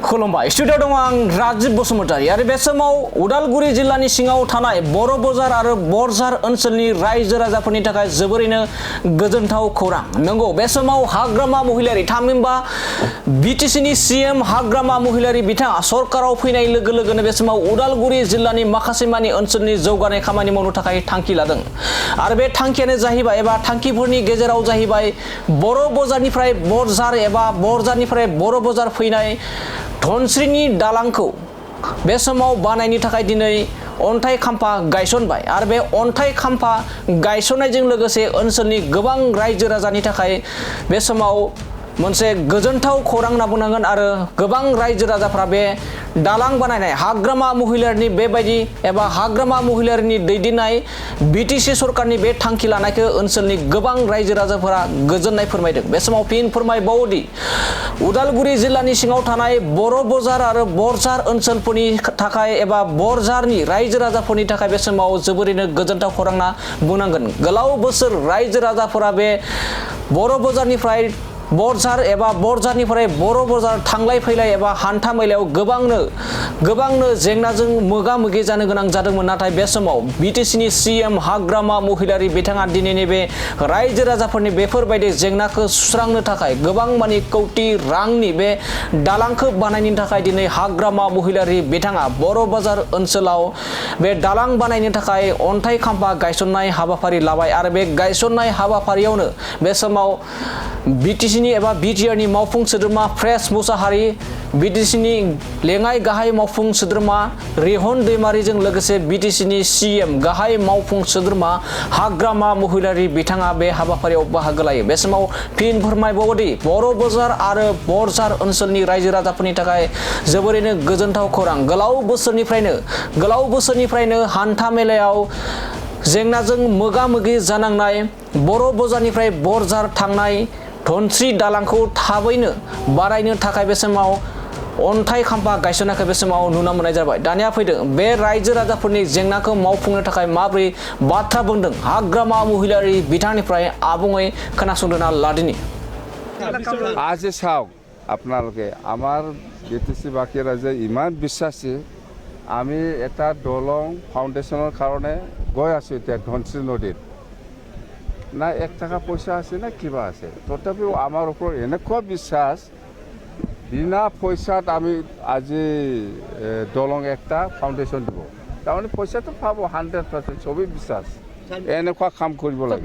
खुलुमबाय स्टुडिअ दं आं राजीब बसुमतारी आरो बे समाव उदालगुरि जिल्लानि सिङाव थानाय बर'ब बाजार आरो बरजार ओनसोलनि रायजो राजाफोरनि थाखाय जोबोरैनो गोजोनथाव खौरां नंगौ बे समाव हाग्रामा महिलारि थामहिनबा बिटिसिनि सीएम हाग्रामा महिलारि बिथाङा सरकाराव फैनाय लोगो लोगोनो बे समाव उदालगुरि जिल्लानि माखासे मानि ओनसोलनि जौगानाय खामानि मावनो थाखाय थांखि लादों आरो बे थांखियानो जाहैबाय एबा थांखिफोरनि गेजेराव जाहैबाय बर'ब बाजारनिफ्राय बरजार एबा बरजारनिफ्राय बर'ब बाजार फैनाय धनस्रीनि दालांखौ बे समाव बानायनो थाखाय दिनै अन्थाइ खाम्फा गायसनबाय आरो बे अन्थाइ खाम्फा गायसननायजों लोगोसे ओनसोलनि गोबां रायजो राजानि थाखाय बे समाव मोनसे गोजोनथाव खौरां होनना बुंनांगोन आरो गोबां रायजो राजाफ्रा बे दालां बानायनाय हाग्रामा महिलारिनि बेबायदि एबा हाग्रामा महिलारिनि दैदेननाय बिटिसि सरकारनि बे थांखि लानायखौ ओनसोलनि गोबां रायजो राजाफोरा गोजोननाय फोरमायदों बे समाव फिन फोरमायबावोदि उदालगुरि जिल्लानि सिङाव थानाय बर'ब बाजार आरो बरजार ओनसोलफोरनि थाखाय एबा बरजारनि रायजो राजाफोरनि थाखाय बे समाव जोबोरैनो गोजोनथाव खौरां होनना बुंनांगोन गोलाव बोसोर रायजो राजाफोरा बे बर'ब बाजारनिफ्राय बरजार एबा बरजारनिफ्राय बर'ब बाजार थांलाय फैलाय एबा हान्था मेलायाव गोबांनो जेंनाजों मोगा मोगि जानो गोनां जादोंमोन नाथाय बे समाव बिटिसिनि सीएम हाग्रामा महिलारि बिथाङा दिनैनि बे रायजो राजाफोरनि बेफोरबायदि जेंनाखौ सुस्रांनो थाखाय गोबां मानि कौटि रांनि बे दालांखौ बानायनो थाखाय दिनै हाग्रामा महिलारि बिथाङा बर'ब बाजार ओनसोलाव बे दालां बानायनो थाखाय अन्थाइ खाम्फा गायसननाय हाबाफारि लाबाय आरो बे गायसननाय हाबाफारियावनो बे समाव बिटिसिनि एबा बिटिआरनि मावफुं सोद्रोमा प्रेस मुसाहारि बिटिसिनि लेङाइ गाहाय मावफुं सोद्रोमा रिहन दैमारिजों लोगोसे बिटिसिनि सीएम गाहाय मावफुं सोद्रोमा हाग्रामा महिलारि बिथाङा बे हाबाफारियाव बाहागो लायो बे समाव फिन फोरमायबावोदि बर'ब बाजार आरो बरजार ओनसोलनि रायजो राजाफोरनि थाखाय जोबोरैनो गोजोनथाव खौरां गोलाव बोसोरनिफ्रायनो हान्था मेलायाव जेंनाजों मोगा मोगि जानांनाय बर'ब बाजारनिफ्राय बरजार थांनाय धनस्री दालांखौ थाबैनो बारायनो थाखाय बे समाव अन्थाइ खाम्फा गायसननायखौ बे समाव नुनो मोननाय जाबाय दानिया फैदों बे रायजो राजाफोरनि जेंनाखौ मावफुंनो थाखाय माबोरै बाथ्रा बुंदों हाग्रामा महिलारि बिथांनिफ्राय आबुङै खोनासंदोना लादिनि আজি চাওক আপোনালোকে আমাৰ বিটিসি বাকী ৰাইজে ইমান বিশ্বাসী আমি এটা দলং ফাউণ্ডেশ্যনৰ কাৰণে গৈ আছো এতিয়া ধনশ্ৰী নদীত না 1 টাকা পয়সা আছে না কিবা আছে তথাপিও আমার উপর এনেকুৱা বিশ্বাস বিনা পয়সাত আমি আজি দলং একটা ফাউণ্ডেশ্যন দিব তাৰমানে পয়সাটো পাব 100% সবেই বিশ্বাস এনেকুৱা কাম কৰিব লাগে